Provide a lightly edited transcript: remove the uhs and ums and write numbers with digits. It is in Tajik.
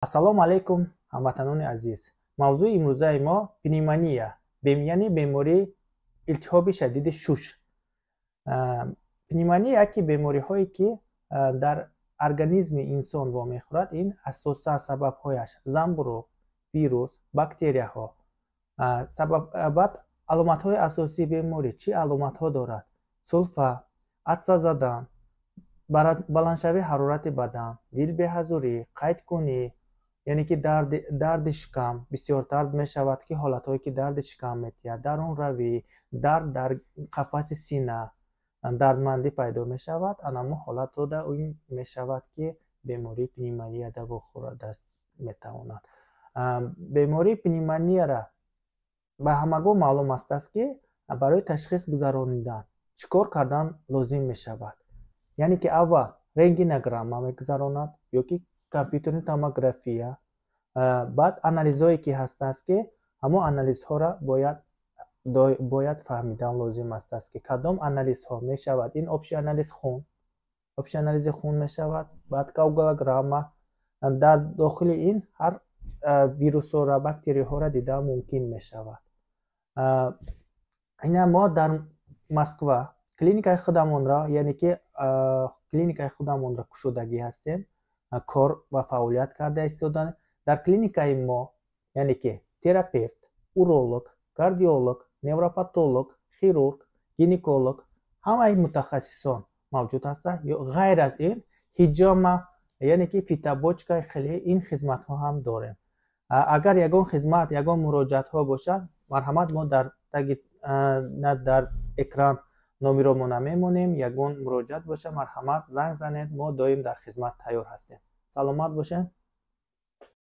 Ассалому алайкум, ҳамватанони азиз. Мавзӯи имрӯзаи мо пневмония, яъне бемории илтиҳоби шадиди шуш. Пневмония яке бемориҳое, ки дар организми инсон вомехӯрад, ин асосан сабабҳояш занбуруғ, вирус, бактерияҳо. Баъд аломатҳои асосии беморӣ чӣ аломатҳо дорад? Сулфа, атса задан, баландшавии ҳарорати бадан, дилбеҳазурӣ, қайдкунӣ, яъне ки дарди шикам бисёртар мешавад, ки ҳолатҳое ки дарди шикам метиҳад, дарунравӣ, дард дар қафаси сина, дардмандӣ пайдо мешавад. Анамо ҳолатҳо ин мешавад, ки бемории пневмония вохӯрда метавонад. Бемории пневмонияра ба ҳамагон маълум астааст, ки барои ташхис гузаронидан чӣ кор кардан лозим мешавад. Яъне ки аввал рентгенограмма мегузаронад ё ки компютерни томография, баъд анализҳое ки ҳастааст, ки ҳамон анализҳоро бояд фаҳмидан лозим астааст, ки кадом анализҳо мешавад. Ин общий анализ хун, общий анализи хун мешавад, баъд коагулограмма. Дар дохили ин ҳар вирусҳоро, бактерияҳоро дидан мумкин мешавад. Ина мо дар Москва клиникаи худамонро, яъне ки клиникаи худамонро кушодагӣ ҳастем, кор ва фаъолият карда истодан. Дар клиникаи мо, яъне ки терапевт, уролог, кардиолог, невропатолог, хирург, гинеколог, ҳамаи мутахассисон мавҷуд ҳастанд. Ғайр аз ин ҳиҷома, яъне ки фитобочка, хеле ин хизматҳо ҳам дорем. Агар ягон хизмат, ягон муроҷиатҳо бошад, марҳамат, мо дар таги дар экран номеромона мемонем. Ягон муроҷиат боша, марҳамат, занг занед, мо доим дар хизмат тайёр ҳастем. Саломат бошед.